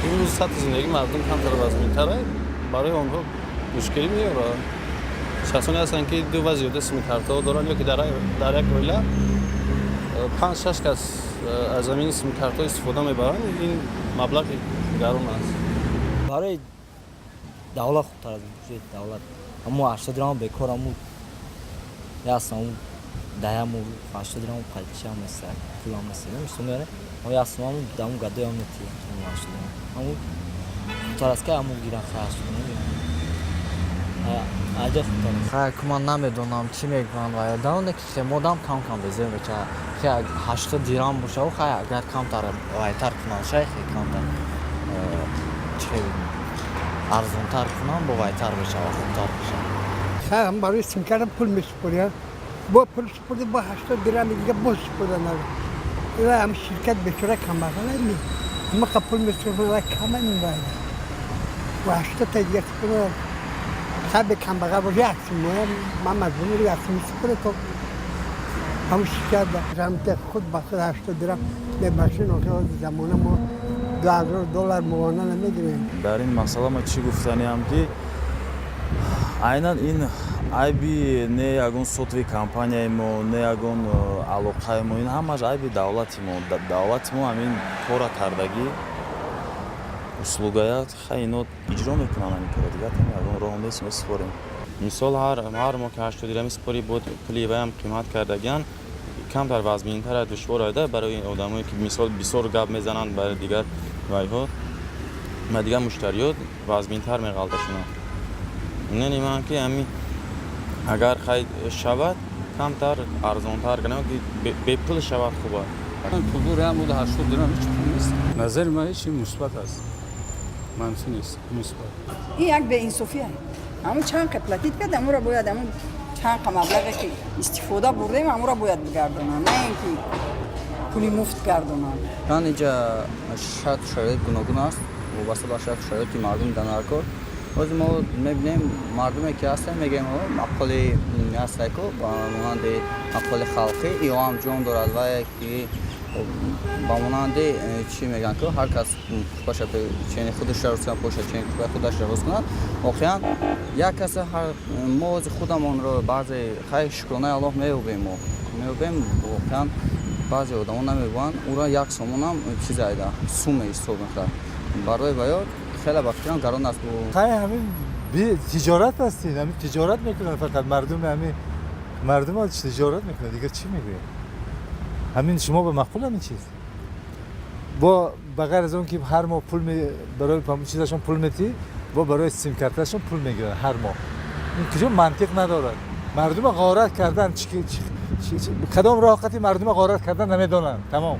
Имрӯз сатҳи зиндагии мардум камтар вазминтар, барои онҳо мушкилӣ меорад. Шахсоне ҳастанд, ки ду ва зиёда симкартҳо доранд ё ки дар як оила панҷ, шаш кас аз ҳамин симкартҳо истифода мебаранд. Ин маблағи гарон аст. Барои давлат хубтар аст, буҷети давлат. Ҳамун 80 дирам бекор, ҳамун ясам даяму 80 дирам қачам нест, пулам нест, мисол меорем, ясам ҳамун даму гадоям мети 80 дирам. Ҳамун хубтар аст, ки ҳамун гирам, хай, 80 дирам аҷа хубтар аст. Хай, ку ман намедонам, чӣ мегӯянд ва давоне ки хемодам кам кам безор мечавад. Хе, 80 дирам бошаву, хай, агар камтар вайтар кунанд, шай, хе, камтар чӣ арзонтар кунанд, бо вайтар мешавад, хубтар мешавад. Хай, ҳам барои симкарта пул месупорӣ, бо пул супурди, бо 80 дирами дига боз супурда. Ила ҳам ширкат бечора камбағала ми ҳамақа пул месупурда, кама мебайда ва 80 та дига супурда. Хай, бе камбағал боша, як сум ман маҷбур, як сум супуре, то ҳамун ширкат рамте худ ба худ 80 дирам мебахшин. Охир замона мо 2000 доллар моҳона намегирем. Дар ин масъала ма чӣ гуфтаниам, ки айнан ин айби не ягон сотовый компанияи мо, не ягон алоқаи мо, ин ҳамаш айби давлати мо. Давлати мо ҳамин кора кардагӣ, услугаят. Хай, ино иҷро мекунанд ҳамин кора, дигар там ягон роҳ нест, месупорем. Мисол, ҳар моҳ ки 80 дирами супорӣ, буд пули ваям қимат кардагиан, камтар вазминтар, душвор ада барои одамое, ки мисол бисёр гап мезананд, барои дигар вайҳо ва дигар муштариёт вазминтар меғалташонанд. Нени ман ки ҳамин агар хай шавад, камтар арзонтар кунам, ки бепул шавад, хуб аст. Пулдор ҳам буда, 80 дирам ҳеҷ пул нест. Назари ман, ҳеч мусбат аст, манфӣ нест, мусбат. Ин як беинсофия. Ҳамун чанд қа платить кард, ҳамуро бояд, ҳамун чанд қа маблағе ки истифода бурдем, ҳамуро бояд бигардонанд, на ин ки пули муфт гардонанд. Ман инҷа шарту шароит гуногун аст, вобаста ба шарту шароити мардум дар наркор. Ҳозир мо мебинем, мардуме ки ҳастем, мегӯем, мақоли ҳастайку, ба монанди мақоли халқӣ, иоам ҷон дорад ва ки ба монанди чӣ мегӯянд, ки ҳар кас паша чени худаш рост кунад, поша чени худаш рост кунад. Воқеан, як касе мо ҳозир худамонро баъзе, хай, шукронаи Аллоҳ, меёбем, мо меёбем. Воқеан, баъзе одамо намебоянд, ура як сомонам чизе айда суме ҳисоб мекунад. Барои ваё хеле, ба фикрам, гарон аст. Хай, ҳамин тиҷорат ҳастин, ҳамин тиҷорат мекунанд фақат мардум, ҳамин мардум тиҷорат мекунад, дигар чӣ мегӯем? Ҳамин шумо ба маъқул ҳамин чиз? Бо ба ғайр аз он ки ҳар моҳ пул барои чизашон пул метиҳӣ, бо барои симкарташон пул мегиранд ҳар моҳ. Ин куҷо мантиқ надорад? Мардума ғорат кардан, кадом роҳқати мардума ғорат кардан намедонанд, тамом.